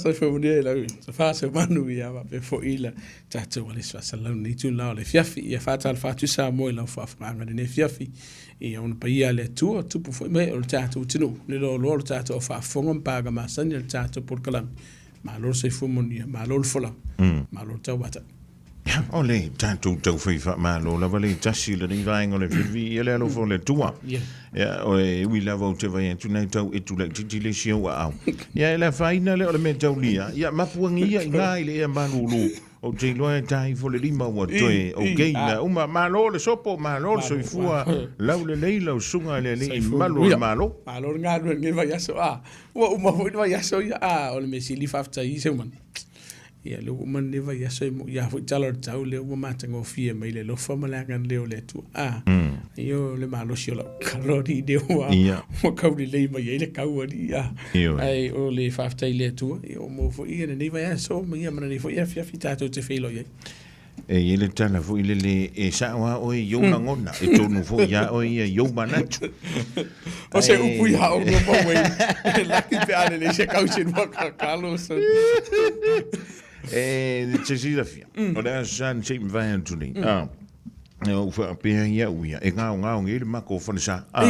Soifua manuia i lau Safa Semanu, ia faapea foi le tatou Alesi Faasalalau i lenei itula o le afiafi. Ia faatalofa atu Samoa i lau faafofogaaga i lenei afiafi. Ia ona paia a le Atua, tupu foi ma ee o le tatou atunuu, le loaloa o le tatou au faafofoga ma paga masani a le tatou polokalame. Malo le soifua manuia, malo le folau, malo le tauata. O le tatou taufai faamalo lava le tasi lenei vaega o le Filifi ia le alofa o le Atua. Ia, o e ui lava ou te vai atu nei tau e tulai titi le isi au aao. Ia e le afaina lea o le mea taulia. Ia mapuangi ia i ngā i le ea malulu. Ou te iloa e tā ifo le lima ua toe okay na uma. Malo le sopo, malo le soifua, lau lelei lau susuga i le alii malu o le Malo. Malo le galulue i lenei vaiaso. A, ua uma foi le vaiaso ia. A, o le mea sili faafetai i Seumanu. Ia lea ua uma lenei vaiaso e moi lava foi tala o le tau lea ua matagofie mai le alofa ma le agalelei o le Atua. A, ia o le malosi o lau kalo alii lea ua ua kaulelei mai ai le kau alii. A, ae o le faafetai i le Atua, ia ua maua foi lenei vaiaso ma ia ma lenei foi afiafi tatou te feiloai ai. E i ai le tala foi lele, e sao lava oe i ou lagona, e tonu foi ia oe ia i ou manatu. O se upu ia o lua mau e laki pe a lelei se kau se lua kakalo so. E te silafia, o le aso sa na se i mavae atu nei, a, e ou faapea ia au ia, e gaogao nei le mako o falesa, a,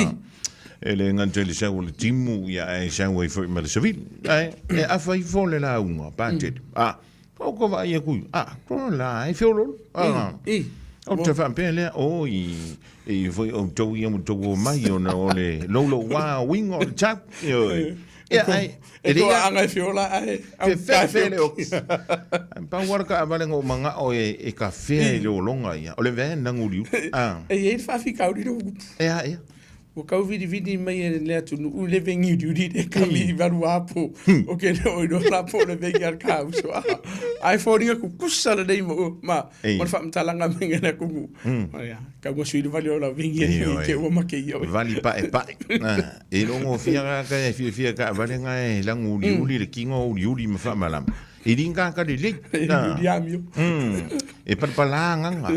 e le gata i le sau o le timu, ia, ae sau ai foi ma le savili, ae, e afa ifo le lauga, patele, a, Ou ka vaai aku, a, tona la, e feololo. A, o te faapea lea, o i, i foi o tou ia mo tou o mai ona o le lolo wā winga o le tau. Ioe. Ia, ai, e le ia. Anga e feola ai. Fe fe fe le o. Pau wara ka avale ngo manga o e, e ka fea i le olonga ia. O le vea nangu liu. A. E i e whawhikauri ro. E a, e a. Ua kauvilivili mai e le atunuu le vegi uliuli le kami i valuapo o ke le oi loa la po le vegi al ka uso a ai foliga ku kusa le nei mo ma ma le faamatalaga mai le kumu ia ka ua sui le vali o la vegi e ke ua make ia vali pae pae e longo fia ka ka e fia fia ka vale nga e langu uliuli le kingo uliuli ma faamalama E li ngā ka lelei. Li amio. E palapala nganga.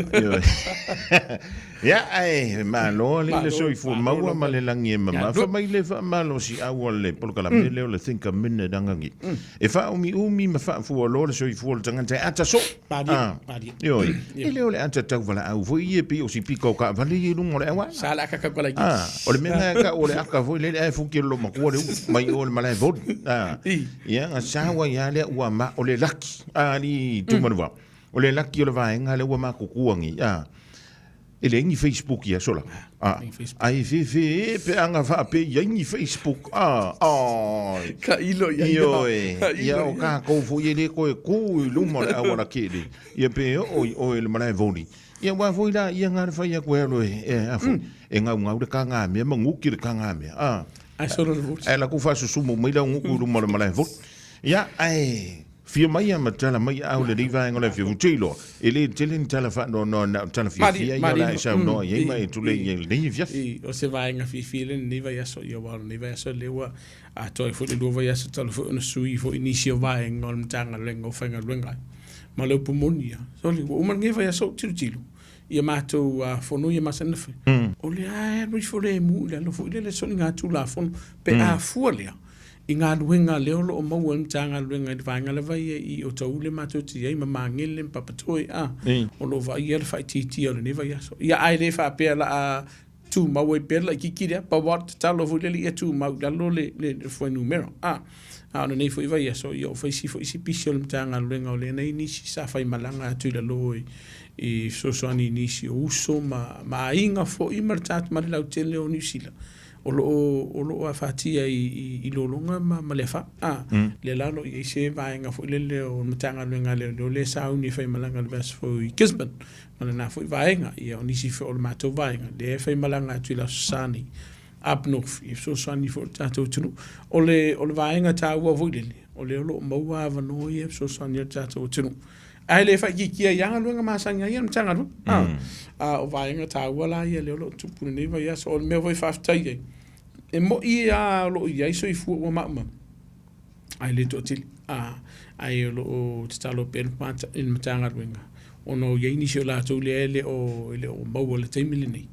Ia, ai, malo le le soifua maua ma le lagi e mamafa mai le faamalosiau a le polokalame lea o le Think a Minute Angangi. E faaumiumi ma faafualoa le soifua o le tagata e ata soo. Malie, malie. Ioe. E le o le ata tauvalaau foi ia pei o si pika o taavale ia i luga o le auala. Sa le aka kau laitiiti. Ah, o le mea lena e tau o le aka foi lele ae fuki e le lomatua le ulu mai o le malae voli. Ah, ia, na sau ai lava lea ua ma, o le laki, a alii Tumanuva, o le laki o le vaega lea ua matutua nei, a, e leai ni Facebook i aso la, a, ae fefe e pe a na faapea i ai ni Facebook, a, ai. Ka ilo i ai. Ioe, ia o tatou foi e le toe tu i luma o le auala tele, ia pe oo i oe i le malae voli, ia aua foi la ia na le fai atu e alu e, a foi, e gaugau le tagamea ma nuki le tagamea, a. Ae solo le voli. Ae la ku faasusumu mai lau nuku i luma o le malae voli. Ia, ae fia mai a ma tala mai au le vaega o le afioga. Ou te iloa, e le tele ni tala faanoanoa na o tala fiafia ia o le a e saunoa i ai ma e tulei i ai i lenei afiafi. I, o se vaega fiafia lenei vaiaso, ia aua o lenei vaiaso lea ua atoa ai foi le 2 vaiaso talu foi ona sui foi nisi o vaega o le Matagaluega o Faigaluega ai. Ma le upu moni ia, sole, ua uma lenei vaiaso ou tilotilo, ia matou fono ia masani ona fai, o le a e alu ifo lemu i lalo foi lele soligatulafono pe a fua lea i galuega lea o lo o maua e le Matagaluega i le vaega lava ia i Otaule matou te i ai ma Magele ma Papatoe a o lo o vaaia le faaitiitia o lenei vaiaso. Ia ae le faapea la a tumau ai pea le laitiiti lea, pau lava o le tatalo foi lele ia tumau i lalo le fuainumera a. A o lenei foi vaiaso, ia ua fai si foi si pisi o le Matagaluega o lea nei nisi sa faimalaga atu i lalo i fesoasoani i nisi o uso ma aiga foi ma le tatou ma le lautele o Niu Sila o lo o lo o afatia i lologa ma le afa. A, lea la o lo o i ai se vaega foi lele o le Matagaluega a Leoleo lea e sauni e faimalaga i le vaiaso fou i Gisborne ma lena foi vaega. Ia o nisi foi o le matou vaega lea e faimalaga atu i le Aso Sa nei up north e fesoasoani foi i le tatou atunuu. O le, o le vaega taua foi lele, o lea o lo o maua avanoa ia e fesoasoani ai le tatou atunuu. Ae le faaitiitia ai lava galuega masani a ia le Matagaluega. A o vaega taua la ia lea o lo o tupu i lenei vaiaso. O le mea foi e faafetai ai, e moni lava o lo o i ai soifua ua maumau, ae le toatele. Ae o lo o tatalo pea le Matagaluega ona o i ai nisi o latou lea e le o maua i le taimi lenei.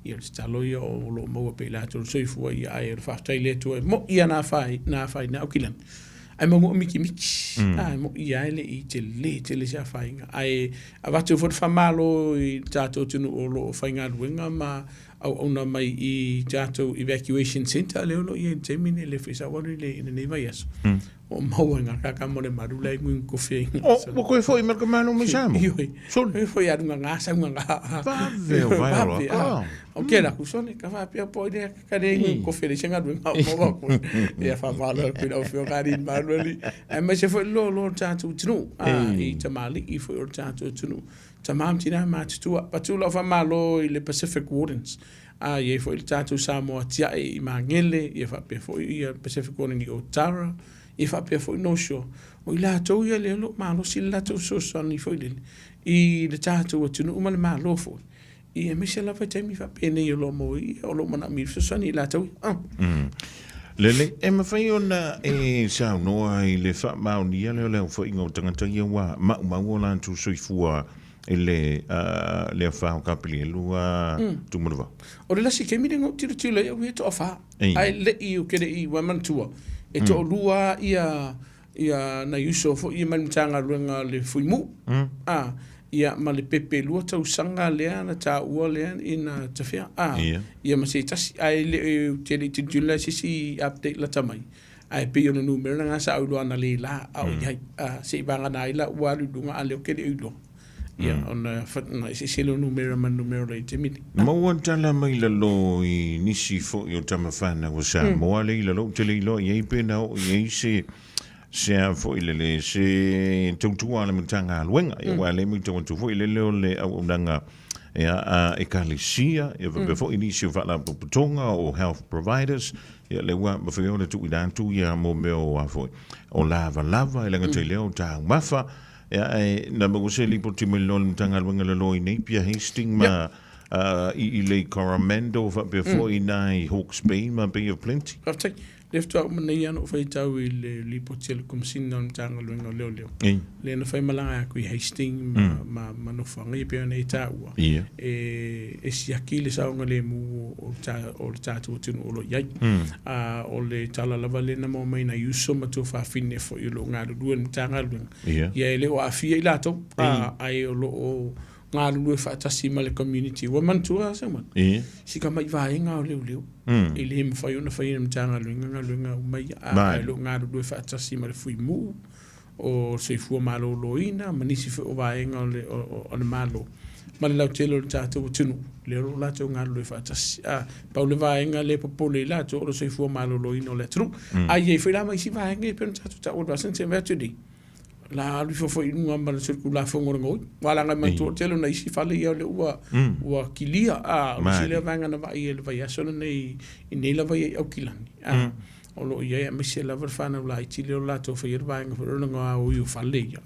Ia o le tatalo ia o lo o maua pea i latou le soifua, ia ae o le faafetai i le Atua e moni lava na afaina Aukilani. Ae maua mikimiki, a e moʻi lava e le i telē tele se afaina. Ae avatu ai foi le faamalo i le tatou atunuu o lo o faigaluega ma auauna mai i tatou evacuation centre lea o lo o i ai i le taimi lenei, lea foi sa ou alu i lenei vaiaso, ua maua i gakaka ma le malu la e guigukofi ai. O, ua toe foi mai le tamānuu mai Samoa? Ioe. Sole. Foi alu gaga sau gaga. Vave o vae o Vave, a. O ke la ku sole, ka faapea po i lea ka le guigukofi le se galuega o maua ku. Ia faamalo atu i lau Afioga alii ma malu alii. Aemaise foi le lolo o le tatou atunuu, a, i tamalii foi o le tatou atunuu. Tama ma tina matutua. Patu lau faamalo i le Pacific Wardens. A i ai foi le tatou Samoa Tiae i Magele, ia faapea foi ia Pacific Warden i Otara, ia faapea foi North Shore. O i latou ia lea o lo o malosi le latou fesoasoani foi lele i le tatou atunuu ma le Malo foi. Ia aemaise lava i taimi faapenei o lo o maua ai, o lo o manaomia fesoasoani i latou ia. Lelei, e mafai ona e saunoa i le faamaonia lea o le aofaiga o tagata ia ua maumau o latou soifua i le le afa o Kapilielu a Tumanuvao? O le lasi taimi lea na ou tilotilo ai au ia e toafa, ae le i ou te le i manatua, e toalua ia ia nai uso foi ia mai le Matagaluega o le Fuimu, a, ia ma le pepe 2 tausaga lea na taua lea ina tafea, a, ia ma se tasi, ae le ou te le i tilotilo la i se isi update lata mai, ae pei o le numera lena sa ou iloa analeila a o i ai, a, se i vagana ai la ua alu i luga a o lea ou te le o iloa. Ia, ona ona eseese lea o numera ma le numera o lo o i ai i le taimi lenei. Maua tala mai lalo i nisi foi o tama fanau a Samoa lea i lalo ou te le iloa i ai pe na oo i ai se se a foi lele se tautua a le Matagaluega. Ia aua lea e matau atu foi lele o le auaunaga ia a Ekalesia ia faapea foi nisi o faalapotopotoga o health providers ia lea ua mafai ona tuuina atu ia mo mea o a foi o lavalava e le gata i lea o taumafa. Ia, ae na maua se lipoti mai loa le Matagaluega lalo i Napier, Hastings ma i Lake Coromandel faapea foi nai Hawke's Bay ma Bay of Plenty. Faafetai. Lea faatoa uma nei lava ona ou faitau i le lipoti a le Komesina o le Matagaluega o Leoleo. Lea na faimalaga atu i Hastings ma ma nofoaga ia pei ona e taua. E siaki le saogalemu o le tatou atunuu o lo o i ai. A o le tala lava lea na maua mai nai uso ma tuafafine foi o lo o galulue i le Matagaluega. Ia e le o aafia i latou, ae o lo o galulue faatasi ma le community. Ua manatua Samuel, si tamai vaega o leoleo, e le mafai ona faia e le Matagaluega galuega uma ia, ae o lo o galulue faatasi ma le Fuimu, o le Soifua Maloloina ma nisi foi o vaega o le Malo ma le lautele o le tatou atunuu, lea o lo o latou galulue faatasi. Pau le vaega lea e popole i latou o le soifua maloloina o le atunuu. Ae i ai foi la ma isi vaega ia pei ona tatou taua i le vasa na tea atu nei, la alu ifo foi i luga ma le solitulafono o le gaoi. Aua leaga e manatua o le tele o nai isi fale ia o lea ua ua kilia. A o le isi lea vaega na vaai ai i le vaiaso lenei i nei lava ia i Aukilani. O lo o i ai aemaise lava le fanau laiti lea o latou faia le vaega foi lea o le gaoi o fale ia,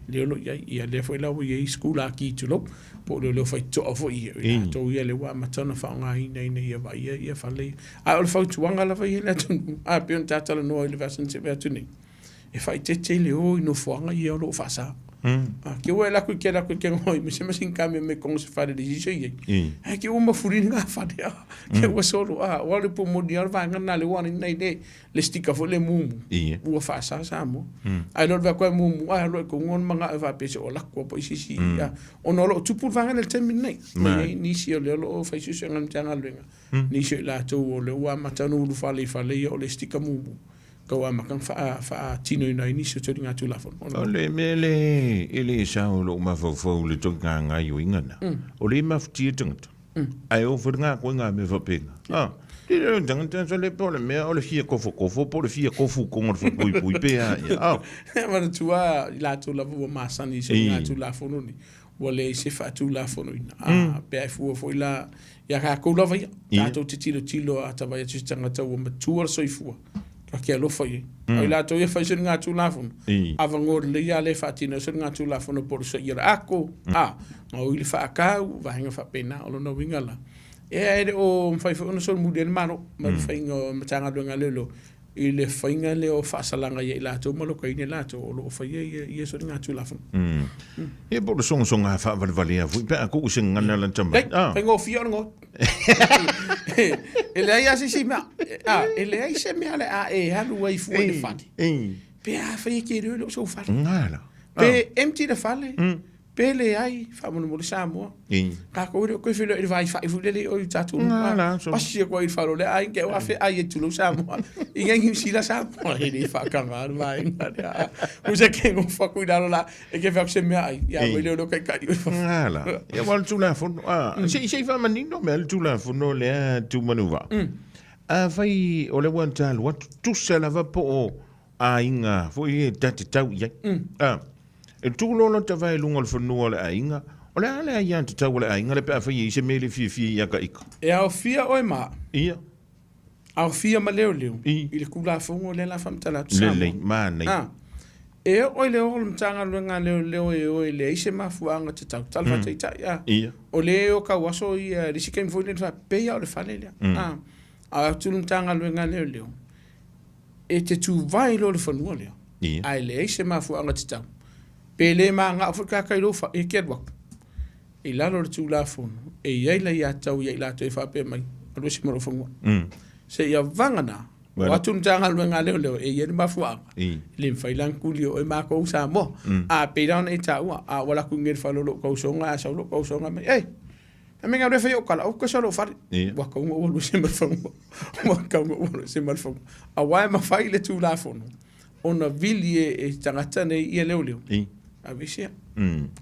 lea o lo o i ai. Ia lea foi la ua i ai sikulaki tulou, po o leoleo faitotoa foi ia, o i latou ia lea ua amata ona faaaogaina ina ia vaaia ia fale ia. A o le fautuaga lava ia i le atunuu, a pei ona ta talanoa i le vaiaso na tea atu nei, e faaeteete i le o i nofoaga ia o lo o faasa. Ke ua e alu atu i kela atu i kela oi me se masini kame me kongo se fale le sisi i ai. Ai ke ua mafuli nga fale a. Ke ua solo a ua le pumoni a vaega na le ua nei le le stika foi le mumu. Ua faasa Samoa. Ai lo le kwa mumu a lo ko ngon manga e fa pese o la ko po sisi a. Ona o lo tupu vaega le taimi nei. Nei nisi o le lo o fai susu nga mtanga luenga. Nisi o latou o le ua amata ona ulufale i fale ia o le stika mumu. Kau amata ona faatinoina ai nisi o soligatulafono. O le mea le e le sao i lou mafaufau le togaga-gaioiga na, o le mafutia tagata, ae o foi le gakoiga a mea faapena. A, ti le tagata sa le po o le mea o le fia kofokofo po o le fia kofu i koga o le fapuipui pe a ia. A. Manatua i latou lava ua masani i soligatulafono nei, ua leai se faatulafonoina. A, pe a e fua foi la Ia tatou lava ia, tatou te tilotilo a ta vaai atu i se tagata ua matua le soifua, ta te alofa i ai. A o i latou ia e fai soligatulafono, avanoa lelei lava lea e faatino ai soligatulafono po o le soia o le ako, a, gaoi le faatau, vaega faapena. O lona uiga la, e le o mafai foi ona solomuli ai le Malo mai le faiga o Matagaluega a Leoleo i le faiga lea o faasalaga ia i latou ma lokaina i latou o lo o faia ia soligatulafono. Ia po o le sogasoga faavalevalea foi pe a tuu i se gagana lata mai. Nei, faigofie o le gaoi. E leai lava se isi mea, e leai se mea o le a e alu ai fua i le fale. Pe afai e te iloa e le o sou fale. Gala. Pe empty le fale, pe leai, faamolemole Samoa. Tatou e le o toe feiloai i le vaifai foi lele i o i tatou nuu. Gala, so. Pasi atu ai i le fale o lea aiga, ua afe ai e tulou Samoa. I ngai Niu Sila Samoa, e le faataga le vaega lea. Ua se ke nofo atu i lalo la, e ke fai atu se meaai, ia mai lea o lea taitai o i fafo. Gala. Ia aua o le Tulafono, se i faamanino mea le Tulafono lea Tumanuvaa. Afai o lea ua ta alu atu, tusa lava po o aiga foi e ta te tau i ai. A, e tu loa lota vae i luga o le fanua o le aiga, o le a le aiatatau a le aiga lea pe afai e i ai se mea e le fiafia ia ta ika? E aofia oe ma. Ia. Aofia ma leoleo. I. I le Tulafono lea o le a faamatala atu Samoa. Lelei, manaia. A, e oo i le oo o le Matagaluega a Leoleo e o e leai se mafuaaga tatau, tala faataitai, a. Ia. O lea e o tauaso ia, le isi taimi foi lea na faapea o le fale lea. A, a o atu le Matagaluega a Leoleo, e te tuvae loa le fanua lea, Ia. ae leai se mafuaaga tatau. Pe le manao foi le tagata i lou fale, e te alu atu i lalo o le Tulafono, e i ai le aiatatau ia i latou e faapea mai, alu ese ma lou fanua. Seia vagana, o atu le Matagaluega a Leoleo e i ai le mafuaaga, e le mafai la ona tuli e oe matou Samoa. A pei la ona e taua, a ou alu atu i nei i le fale o lou tausoga, a sau lou tausoga mai, ei, a mea e fai au tala, ou te sau i lou fale. Ua tatau ona ou alu ese ma le fanua. Ua tatau ona ou alu ese ma le fanua. Aua e mafai le Tulafono ona vili e tagata nei ia leoleo. Aveesea.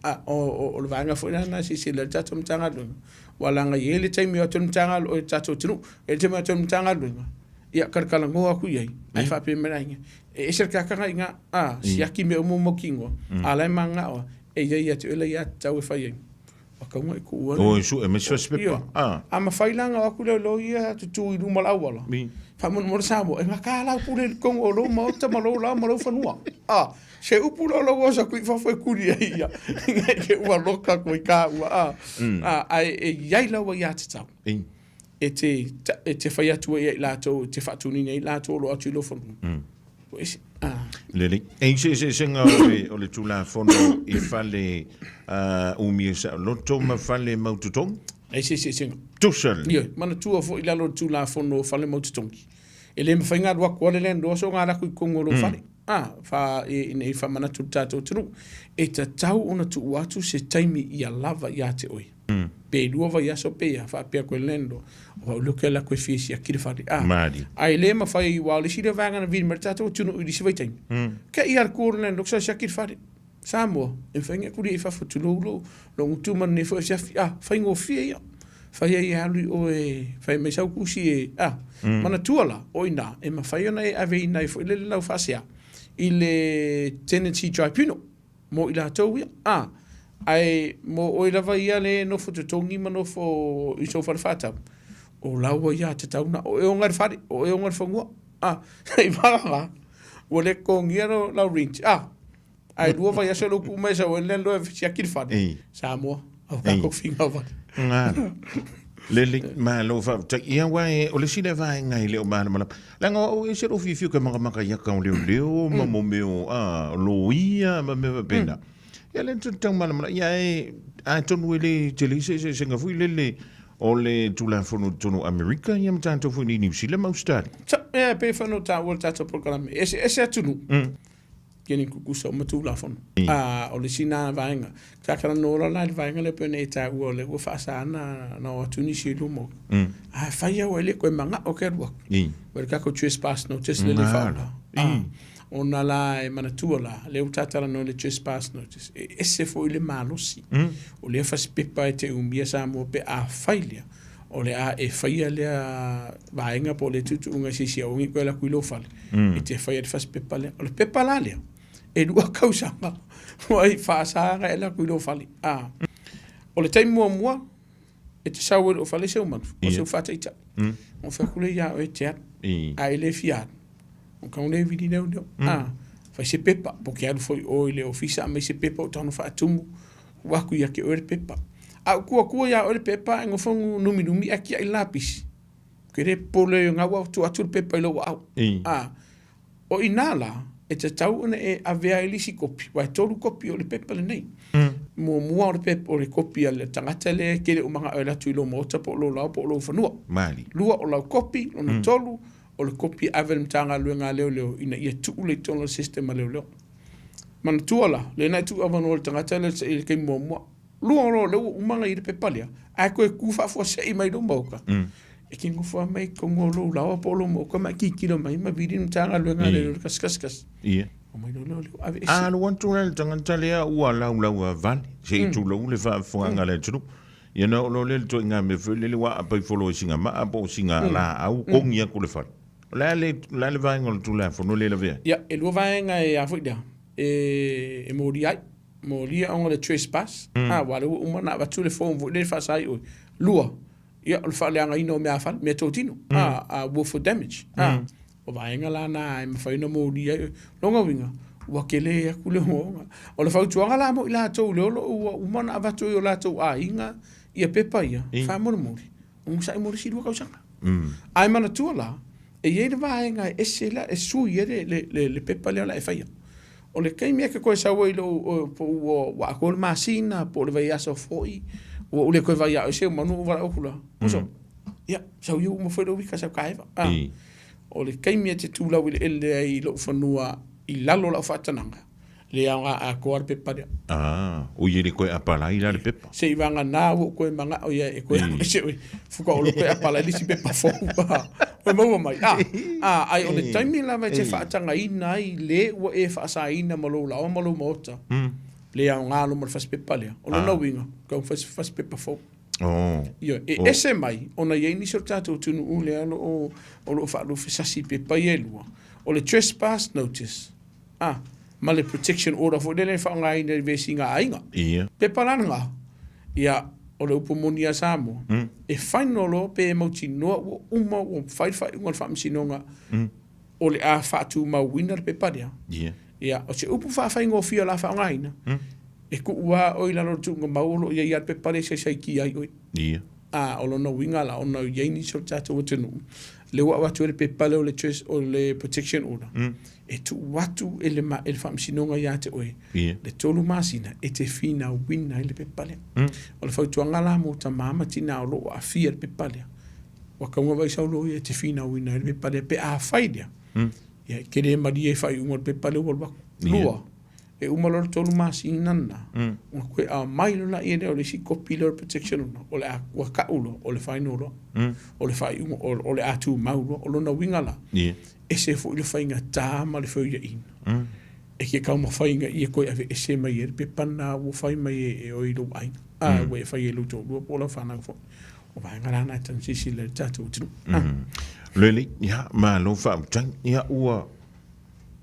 A, o le vaega foi lena e silasila i ai le tatou Matagaluega, aua leaga e i ai le taimi e o atu ai le Matagaluega, o le tatou atunuu, e i ai le taimi e o atu ai le Matagaluega, ia talatalanoa atu i ai, ae faapea mai le aiga, e ese le tagata i ina, a, siaki mea uma ua mautinoa, a o la e mananao lava, e i ai ia te oe le aiatatau e fai ai. Ua tatau ona e tuua le... O e sue mai se pepa. A. A mafai la ona o atu leoleo ia tutū i luma o le auala, faamolemole Samoa, e gata lau pule i totonu o lou maota ma lou lao ma lou fanua. A, se upu la o lou oso atu i fafo e kuli ai ia, ina i ua loka atu i kāua. A, a, ae e i ai lau aiatatau e te, e te fai atu ai ia i latou, e te faatunini ai i latou o lo o atu i lou fanua. Ua ese. A. Lelei. E i se eseesega o le, o le Tulafono i fale umia saoloto ma fale mautotogi? E se eseesega. Tusa lelei. Ioe, manatua foi i lalo o le Tulafono o fale mautotogi, e le mafai ona alu atu lava le landlord so ona alu atu i totonu o lou fale. A, fa, ina ia faamanatu i le tatou atunuu, e tatau ona tuu atu se taimi ia lava ia te oe. Pe lua vaiaso pe a, faapea atu e le landlord, o au lea ou te alu atu e fia siaki le fale. A, ae le mafai, aua o le isi lea vaega na vili mai le tatou atunuu i le isi vaitaimi, te i lava le tu o le landlord sa siaki le fale. Samoa, e mafai ona e tulia i fafo tulou lou lou gutu ma lenei foi afiafi. A, faigofie ia. Fai ai e alu i o e fai mai sau tusi e, a, manatua la, o i ina, e mafai ona e aveina ai foi le lau faasea i le Tenancy Tribunal mo i latou ia. A, ae mo oe lava ia le nofo totogi ma nofo i sou fale faatau, o lau aiatatau na, o e ona le fale, o e ona le fanua. A, i vagana, ua le totogia lau rent, a, Ae lua vaiaso lou tuu mai sau ai le loa e siaki le fale. Ei. Samoa, au tatou finau vale. Ngā. Lelei, malo faafetai. Ia aua e, o le isi lea vaega e le o malamalama. Leaga o au e ese lou fiafia ou te makamaka i aka o leoleo ma mo mea o, a, loia ma mea faapena. Ia lea ou te tau malamalama. Ia e, atonu e le tele se eseesega foi lele o le Tulafono i totonu o Amerika ia ma tatou foi nei i Niu Sila ma Ausetalia. Sa, e pei foi ona ou taua i le tatou polokalame, e eseese atunuu. Keni kukusa uma Tulafono. A o le isi na vaega, sa talanoa loa la i le vaega lea pei ona e taua o lea ua faasa na o atu nisi i luma o. A fai au e le koe manao ke alu atu. O le tatou trespass notice lea le faaaoga. Ona la e manatua la, lea ua ta talanoa i le trespass notice, e ese foi le malosi. O lea fasipepa e te umia Samoa pe afai lea, o le a e faia lea vaega po o lea tuutuuga i se isi aoga e toe alu atu i lou fale e te faia le fasipepa lea. O le pepa la lea, e lua tausaga ua i faasa ona e alu atu i lou fale. A, o le taimi muamua e te sau ai i lou fale Seumanu, o seu faataitai. Ona ou fai atu lea ia oe e te alu, a e le fia alu, o tau le vili leoleo. A, fai se pepa, po o te alu foi i o i le ofisa aumai se pepa o tau ona faatumu Ua atu ia te oe le pepa. A ua tua ia oe le pepa ae nofo numinumi ae tiai le lapisi, ou te le popole i ona ua tuu atu le pepa i lou aao. A, o i ina la, e tatau ona e avea ai le isi kopi, aua e tolu kopi o le pepa lenei. Muamua o le pepa, o le kopi a le tagata lea e te le o manao e alu atu i lou maota po o lou laoa po o lou fanua. Lua o lau kopi, lona tolu, O le kopi e ave i le Matagaluega a Leoleo ina ia tuu lea i totonu o le system a Leoleo. Manatua la, lea na e tuu avanoa i le tagata lea i le taimi muamua. Lua loa o lea ua uma ona i ai le pepa lea, ae toe tu faafuasei mai lou maota, e te nofo lava mai totonu o lou laoa po o lou maota ma e tilotilo mai ma vili le Matagaluega a Leoleo i le 111. Omai loa lea o lea ua aveese. A alu atu la le tagata lea ua laulauavale, se i tulou le faafofogaaga a le atunuu, ia ona oo loa lea i le ituaiga mea foi lele ua aapa ifo loa i sina maa po o sina laau kogi atu le fale. O le a le, o le a le vaega o le Tulafono lea e lavea ai? Ia, e lua vaega e a foi lea, e molia ai. Molia ona o le trespass, a, aua o lea ua uma ona avatu le form foi lea e faasa ai oe. Lua, ia, o le faaleagaina o meaafale, meatotino, a, willful damage, a. O vaega la na e mafai ona molia ai oe. Lona uiga, ua tele atu le ogaoga. O le fautuaga la mo i latou lea o lo o ua uma ona avatu e o latou aiga ia pepa ia, faamolemole, onosai mo le isi 2 tausaga. Ae manatua la, e i ai le vaega e ese la, e sui ai le pepa lea o le a e faia. O le taimi e te toe sau ai i lou, po ua atoa le masina, po o le vaiaso foi, ua ou le toe vaai ia oe seumanu ou valaau atu la, uso, ia, sau ia ua uma foi lou ika sau kaeva. O le taimi e te tu laueleele ai i lou fanua i lalo o lau faatanaga, le aoga atoa le pepa lea. Ah, oi e le toe apalai la le pepa. Seiavagana ua ou toe manao ia e toe aveese oe, faatoa ou alu toe apalai le isi pepa fou. Ua maua mai? Ah, ah, ae o le taimi lava e te faatagaina ai le ua e faasaina ma lou laoa ma lou maota, le aoga loa ma le fasipepa lea. O lona uiga, tatau ona fai se fasipepa fou. Oh. Ioe, e ese mai ona e i ai nisi o le tatou atunuu lea o lo o, o lo o faalufesasi i pepa ia e lua. O le trespass notice, a, ma le protection order foi lele e faaaogaina i le vesiga aiga. Ia. Pepa la lena, ia, o le upu moni a Samoa, e final loa pe mautinoa ua uma ua fai le faaiuga a le Faamasinoga o le a faatumauina le pepa lea. Ia. Ia, o se upu faafaigofie o le a faaaogaina, e tuu lava oe i lalo o le tuuga mau o lo o i ai lava le pepa lea e saisaitia ai oe. Ia. A, o lona uiga la, ona e i ai nisi o le tatou atunuu, lea ua avatu ai le pepa lea o le, o le protection order, e tuu atu e le, e le faamasinoga ia te oe, le 3 masina e te finauina ai le pepa lea. O le fautuaga la mo tama ma tina o lo o aafia i le pepa lea, ua tatau ona vaai sau loia e te finauina ai le pepa lea, pe afai lea, ia, e te le malie i faaiuga o le pepa lea ua alu atu. Lua, e uma loa le 3 masina lena, ona toe aumai loa lea o le isi kopi lea o le protection order, o le a, ua tau loa, o le final loa, o le faaiuga, o le a tumau loa. O lona uiga la, ese foi le faigata ma le feuiaiga e ke taumafaiga ia toe aveese mai ai le pepa lena ua fai mai e oe i lou aiga, a ua e fai e lou toalua po o lau fanau foi. O vaega la na e tatau ona silasila i le tatou atunuu. Lele, ia, malo faafetai. Ia, ua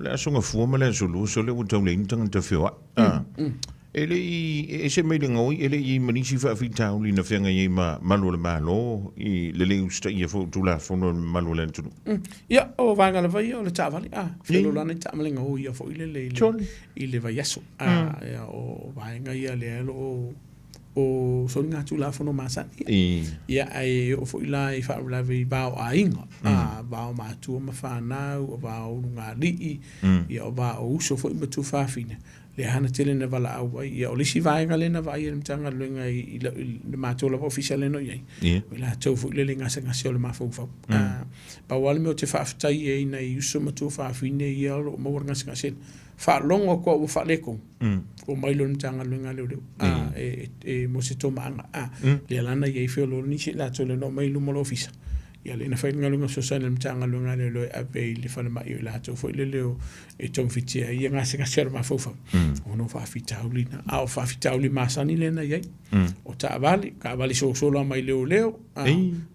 O le Aso Gafua ma le Aso Lua, sole ua tau leai ni tagata feoai. Ah. E le i e ese mai le gaoi, e le i i ai ma nisi faafitauli na feagai ai ma malu o le Malo i le le usitaia foi o Tulafono e le mamalu o le atunuu. Ia, o vaega lava ia o le taavale, ah, feoloolo ana i taavale gaoi ia foi lele i le, i le vaiaso. Ah, ia, o vaega ia lea o lo o o soligatulafono masani. Ia, ae oo foi la i faalavelave i va o aiga, a, va o matua ma fanau, o va o ulugalii, ia, o va o uso foi ma tuafafine, lea na tele na valaau ai. Ia, o le isi vaega lea na vaaia e le Matagaluega i le matou lava ofisa lea na i ai, o i latou foi lele i gasegase o le mafaufau. Pau lava le mea ou te faafetai ai i nai uso ma tuafafine ia o lo o maua le gasegase, faalogo atu au ua faaletonu, Omai loa i le Matagaluega a Leoleo e mo se tomaaga. Lea la na i ai feoloolo nisi o i latou lea na omai i luma o le ofisa, ia lea na fai le galuega fesoasoani a le Matagaluega a Leoleo e ave i le falemai o i latou foi lele e togafitia ai ia gasegase o le mafaufau ona o faafitauli na. A o faafitauli masani lea na i ai, o taavale, taavale sosola mai leoleo,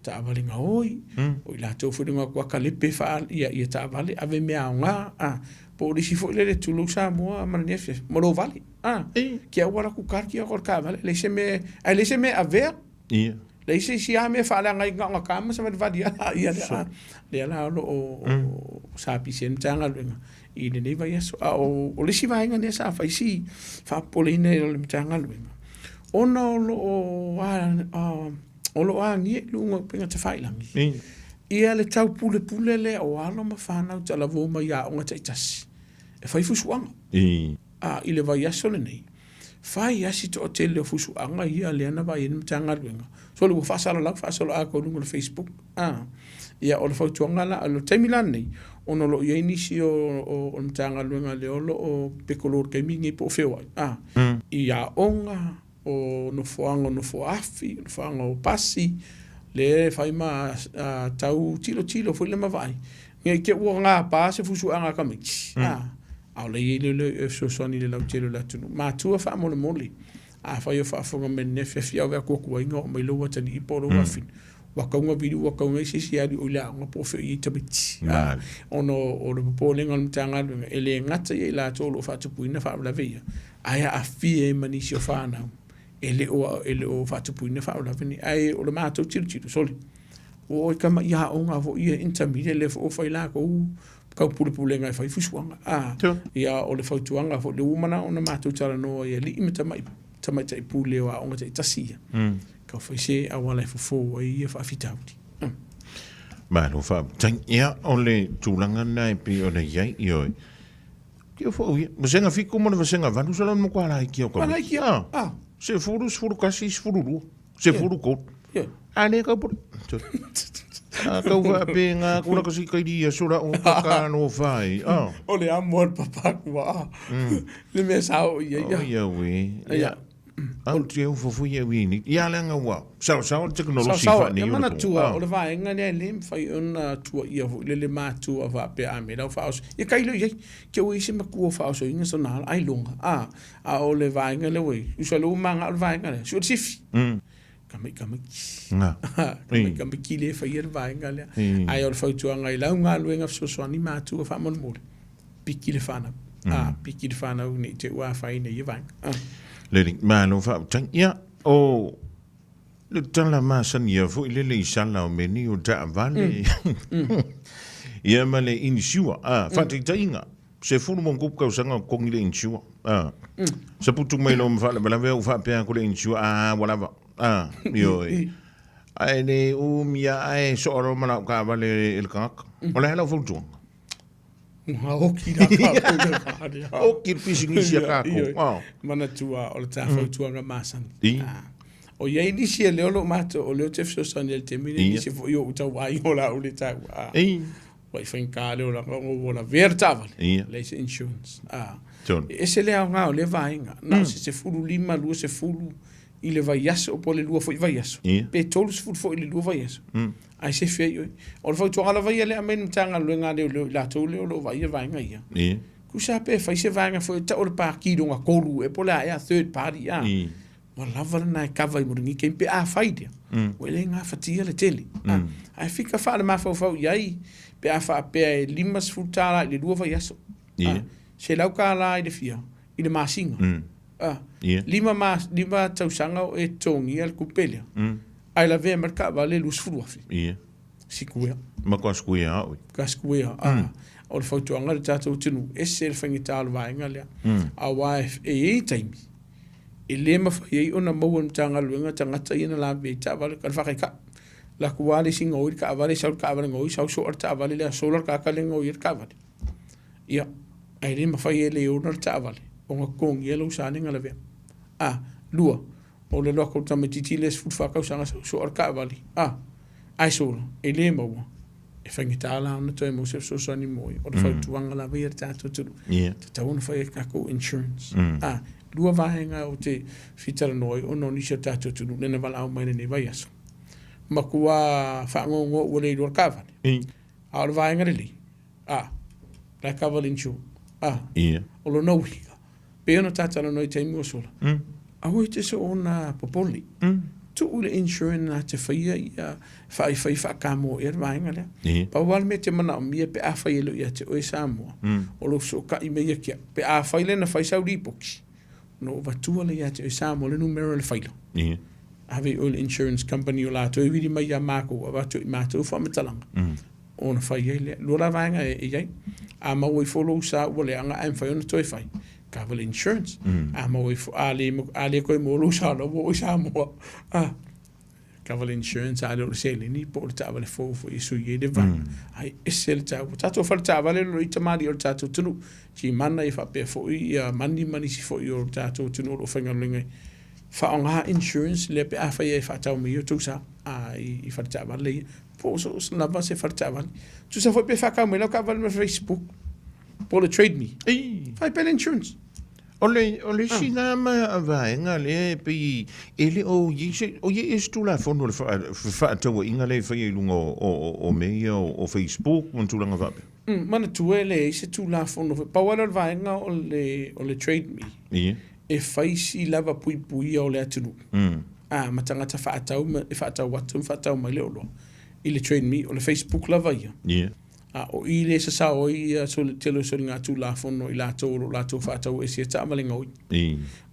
taavale gaoi, o i latou foi lea na kalepe ia taavale, ave mea aoga, Po o le isi foi lele tulou Samoa ma lenei afiafi, ma lou vale. A, ki au ala ku kar ki au ka vale, leai se mea, ae leai se mea e avea. Ia. Leai se isi lava mea e faaleaga ai na ona ta ma savalivali lava ia lea. A, lea la o lo o sapisi ai le Matagaluega i lenei vaiaso. A o le isi vaega lea sa fai si faapopoleina e le Matagaluega, ona o lo o o lo o agia i luga o upega tafailagi ia le taupulepule lea o alo ma fanau talavou mai aoga taitasi e fai fusuaga. A i le vaiaso lenei, Fai lava si toatele o fusuaga ia lea na vaai ai le Matagaluega. Sole ua faasalalau faasoloatoa i luga o le Facebook. A, ia o le fautuaga la, o le taimi la lenei, ona o lo o i ai nisi o, o, o le Matagaluega lea o lo o pekolo i le taimi lenei po o feoai, a, i aoga, o nofoaga o nofoaafi, o nofoaga o pasi, lea e fai ma a, tau tilotilo foi lea ma vaai, ne i te i ua gapa se fusuaga a tamaiti, a, A o lea e i ai leoleo e fesoasoani i le lautele o le atunuu. Matua faamolemole, afai o faafofoga mai i lenei afiafi, ave atuatuaiga oo mai lou atalii po o lou afafine, ua tatau ona vili, ua tatau ona i ai se isi e alu i o i le aoga po o fea o i ai tamaiti. Ona o le popolega o le Matagaluega, e le gata ia i latou o lo o faatupuina faalavelave ia, ae aafia ai ma nisi o fanau e le o, e le o faatupuina faalavelave nei. Ae o le matou tilotilo, sole, ua oo i tama i aoga foi ia intermediate lea foi ua fai latou tau pulepulega e fai fusuaga. A, ia o le fautuaga foi lea ua manao ona matou talanoa i alii ma tamai, tamaitai pule o aoga taitasi ia. Tau fai se auala e fofo ai ia faafitauli. Malo faafetai. Ia, o le tulaga lena e pei ona i ai, ioe. Ia foi ia, vasega 7 ma le vasega 8, sala o le matua laiti o tamaiti. Laiti lava. Ah. 10, 11, 12, 13. Ia. A le kau pole. A kau faapena ku la kasi kai lia sura o ka ka no fai. Ah. O le amo a le papakua. Ah. Le mea sa o ia ia. O ia we. Ia. Au te au fofo ia wi ni. Ia le anga ua. Sao sao le teknolosi Saosaoa, fa ni e o le manatua, Ah. o le vaega lea e le mafai ona tuaia foi le le matua faapea a me lau faaoso. Ia tailo i ai, ke ua i ai se matua o faaosoina sona ala ailoga. A, a o le vaega lea ua i ai, usa lea ua maga'a le vaega lea, sue le sifi. Kamai kamaiti. Nga. Kamai kamaiti le faia le vaega lea. Ae o le fautuaga i lau galuega fesoasoani matua faamolemole, piki le fanau. A, piki le fanau ne i te i ua afaina i ia vaega. A. Lelei, malo faafetai. Ia, o le tala masani lava foi lele i sala o mea nei o taavale. Ia ma le insure, a, faataitaiga, 10+ tausaga o totogi le insure. A, saputu mai loa ma faalavelave au faapea atu le insure, a, ua lava. A, ioe. Ae le umi lava ae soa loa ma lau taavale e le tagata. O le a lau fautuaga? Ua oki la kākou le whare. Oki le pisinisi a kākou. Ioe. Manatua o le tā fautuaga masani. O i ai nisi e leo lo mātou, o leo te fesoasoani i le taimi nei, nisi foi o ou tauaiga o la ou le taua. Ua i faigata le olaga ona ua lavea le taavale. Leai se insurance. E ese le aoga o lea vaega. Na o se 15, 20 i le vaiaso po o le lua foi vaiaso. Pe 30 foi i le lua vaiaso. Ae sefe ai oe. O le fautuaga lava ia lea e aumai e le Matagaluega a Leoleo i latou lea o lo o vaaia vaega ia. Tusa pe fai se vaega foi e tau o le pati lona tolu ea po o le a ea, third party a. Ua lava lena e kava ai mo lenei taimi pe afai lea, ua le gafatia le tele. Ae fika faalemafaufau i ai pe a faapea e $50 i le lua vaiaso. $100 i le fia, i le masina. 5 tausaga o e totogia le tupe lea, ae lavea mai le taavale e $20,000. Sikuea. Matua sikuea lava oe. Matua sikuea. O le fautuaga i le tatou atunuu, ese le faigata o le vaega lea. Aua e i ai taimi e le mafai ai ona maua e le Matagaluega tagata ia na lavea ai taavale. O le faataitai, alu atu lava le isi gaoi le taavale, sau le taavale gaoi, sau soa le taavale lea, sola le tagata lea e gaoia le taavale. Ia, ae le mafai e le ona le taavale ona totogia lou sa lea na lavea. A, lua, o le alu atu o le tamaitiiti lea 14 tausaga sau soa le taavale, a, ae sola, e le maua, e faigata la ona toe maua se fesoasoani mo ia. O le fautuaga lava ia i le tatou atunuu, tatau ona fai a tatou insurance. A, lua vaega ou te fia talanoa ai ona o nisi o le tatou atunuu lea na valaau mai lenei vaiaso. Matua faanoanoa ua le iloa le taavale, a o le vaega lelei, a, la e kava le insure. A, o lona uiga, pei ona ta talanoa i taimi ua sola, aua e te soona popole. Tuu le insurance na te faia ia fai fai faakamoe le vaega lea. Pau lava le mea e te manaomia pe afai e le o ia te oe Samoa, o lou fesootai mai ia ki au. Pe afai lea na fai sau lipoti, ona ou avatua lea ia te oe Samoa le numera o le faila. Ave i oe le insurance company o latou e vili mai ia makou, avatu i matou faamatalaga. Ona fai ai lea. Lua la vaega e i ai. A maua ifo lou sa ua leaga ae mafai ona toe fai, kava le insurance. A maua ifo, a le, a le toe maua lou sa, la ua oo i Samoa. A. Kava le insurance a le o le seleni po o le taavale fou foi e sui ai le vaega. Ai ese le taua. Tatou fale taavale o lo o i tamalii o le tatou atunuu. Timana ia faapea foi ia Mani ma nisi foi o le tatou atunuu o lo o faigaluega ai. Faaaoga insurance lea pe afai e faatau mai ai outou sa i fale taavale ia. Po o so o se lava se fale taavale. Tusa foi pe faatau mai lau taavale ma Facebook po o le Trade Me. Fai pea le insurance. O le, o le isi na ma vaega lea e pei e le o i ai se, o i ai se Tulafono o le fefaatauaiga lea e faia i luga o, o, o, o mea ia o, o Facebook ma tulaga faapea. Mm, manatua e leai se Tulafono foi. Pau lava lea o le vaega o le, o le Trade Me. Ia. E fai si lava puipuia o le atunuu. A, ma tagata faatau ma, e faatau atu ma faatau mai le oloa i le Trade Me, o le Facebook lava ia. Ia. A o i le sasao ai ia tele o soligatulafono i latou o lo o latou faatau ese ai taavale gaoi.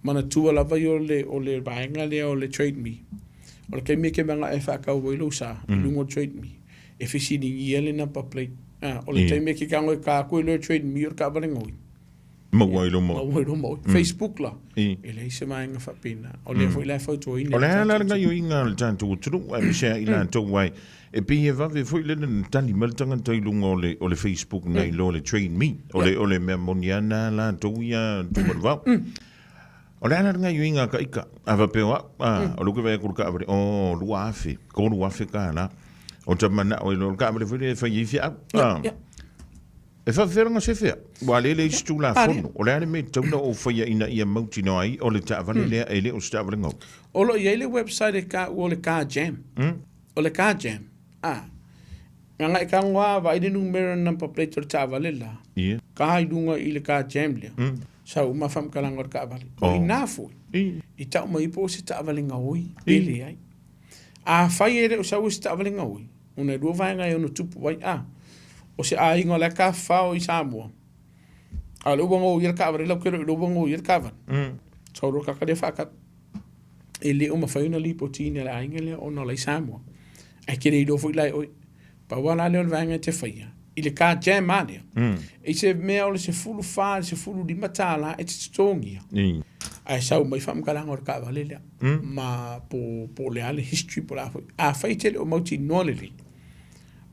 Manatua lava ia o le vaega lea o le Trade Me. O le taimi e te manao e faatau ai lou sa i luga o le Trade Me, e fesiligia le number plate. A, o le taimi e te tago e ta atu ai loa e Trade Me o le taavale gaoi. Maua ai loma. Maua ai loma oe. Facebook la, e leai se vaega faapena. O lea foi la e fautuaina. O le a la le gaoioiga a le tatou atunuu aemaise ai latou ai e pei e vave foi lele na tali mai le tagata i luga o le, o le Facebook nai lo le Train Me. O le, o le mea moni lava na latou ia Tumalevao. O le a la le gaoioiga a ka ika? A faapea o au, a, o lea ou te vaai atu i le taavale, oh, 2000, 3000 tala. O ta manao ai loa, o le taavale foi lea e fai ai feau. A. E faapefea lona sefe au? Ua lele isi Tulafono. O le a le mea e tatau ona ou faia ina ia mautinoa ai o le taavale lea e le o se taavale gau? O lo o i ai le website e taua o le Car Jam. O le Car Jam, a, gagae tago lava vaai le numera number plate o le taavale la, ka i luga i le Car Jam lea, sau uma faamatalaga o le taavale. O i ina foi, i tau mai po o se taavale gaoi pe leai. Afai e le o sau se taavale gaoi, ona e lua vaega e ono tupu ai. A, o se aiga o la e tafafao i Samoa, a o lea ua gaoia le taavale, lau te le o iloa ua gaoia le taavale. Sau loa le tagata lea faatau. E le o mafai ona lipotiina e le aiga lea ona o la e i Samoa. Ae te le iloa foi la e oe. Pau lava la lea o le vaega e te faia, i le car jam lava lea, i se mea o le 14 i le 15 tala e te totogia, ae sau mai faamatalaga o le taavale lea, ma po o le a le history po o le a foi. Afai e te le o mautinoa lelei,